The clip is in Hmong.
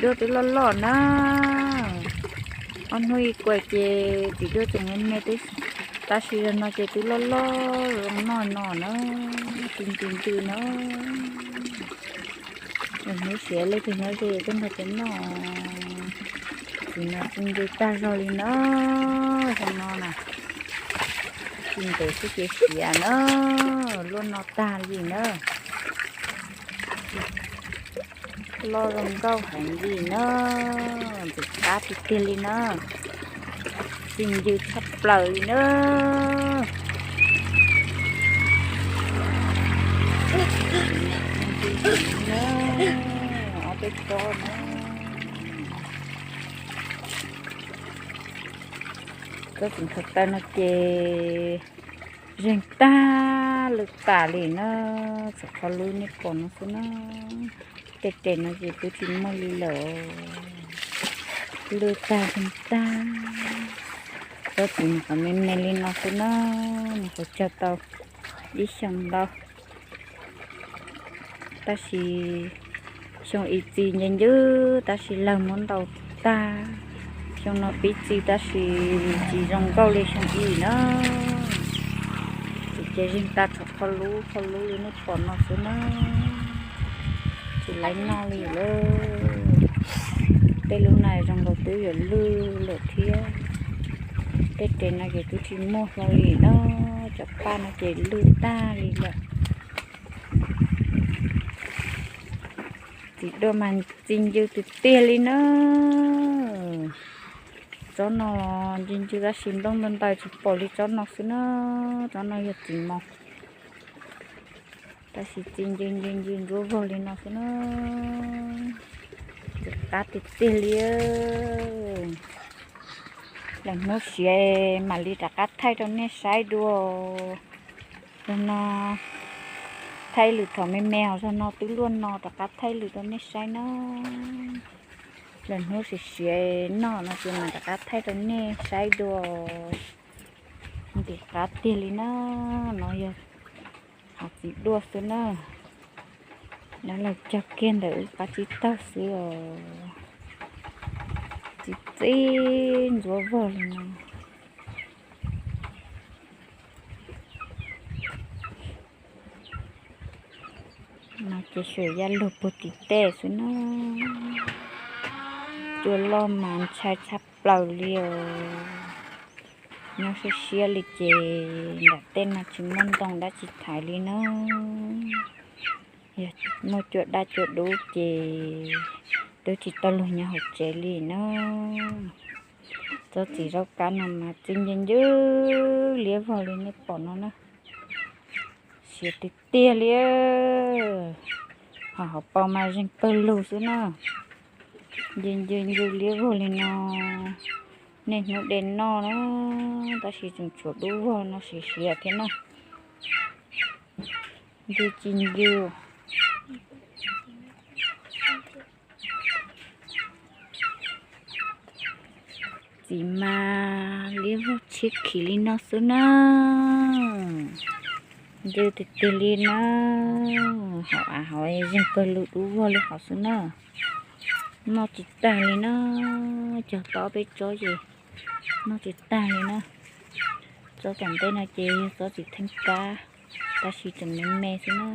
Duaj twb loj loj na. Ob hnub ib kuaj ces txiv duaj tseem me me, tab sis zaum no ces twb loj loj zoo noj no na, ci ntws ntws na. Hnub siav leej twg nyob ze tuaj nrog peb noj. Txiv no ci ntws tag zog li na, zoo no na. Ci ntws xwb ces siav na, luaj no tag li na. Loj zoo nkauj heev li na, ntxim qab tiag tiag li na, ci ncw tshaj plaws li na. Ob peb tsob na. Tsob txiv nthawv taw no ces zeeg tag lwj tas li na, txham qhov lub nej pom no xwb na. Tej tes no ces twb tsis muaj li lawm, lwj tag zeeg tag. Tsob txiv nws qhov me me li no xwb na, nws qhov cog tau ib xyoo ntau. Tab sis xyoo ib txi ncw ncwb tab sis lawg muab ntaus tag. Xyoo no pib txi tab sis tsis zoo nkauj li xyoo ib na. Txiv ces zeeg tag txham qhov lub qhov lub li nej pom no xwb na, tsis laiv noj li lawm. Tej lub na zoo nkaus twb yuav lwj lawm thiab. Tej tes no ces twb tsis muaj hlo li na, cov paj no ces lwj tag li lawm. Txiv duaj mas ci ncw tiag tiag li na. Tsob no ncw ncw tab sis nplooj ntau ntau tsis pom li tsob no xwb na. Tsob no yog txiv mos, tab sis ci ncw ncw ncw ntsuab vog li no xwb na. Ntxim qab tiag tiag li. Lwm hnub siav mam li rov qab thaij rau nej saib dua. Zog no thaij lwm thaum me me os, zog no twb luaj no rov qab thaij lwm rau nej saib na. Lwm hnub siav siav noj no ces mam rov qab thaij rau nej saib dua. Ntxim qab tiag li na. No yog qhov txiv duaj xwb na. Nyob los cog kiag ntawm wb qab tsib taug xwb os. Txiv txib ntsuab vog li no. No ces xyuam yaj lug puag tim tej xwb na. Cua loj mas ntshai tshaj plaws li os. Nyob siab siab li ces nram tej no tsis muaj ntoo dab tsi thaiv li na. Yog muaj cua daj cua dub ces twb tsis tau luag nyob hauv tsev li na. Tsob txiv zaub kab no mas txi ncw ncw liab vog li nej pom no na. Siav tiag tiag li. Ho hauv paus mas zeeg pawg lug xwb na. Ncw ncw ncw liab vog li no. Niaj hnub de noj na, tab sis tseem tshuav dub vog no siav siav thiab na. Ncw ci ncw. Txiv mas liab vog tshiab khiv li no xwb na. Ncw tiag tiag li na. Hauv av hauv zeeg pawg lug dub vog li hauv xwb na. Noj tsis tag li na. Cog tau peb tsob ces noj tsis tag li na. Tsob tom ntej no ces yog tsob txiv theej kab, tab sis tseem me me xwb na.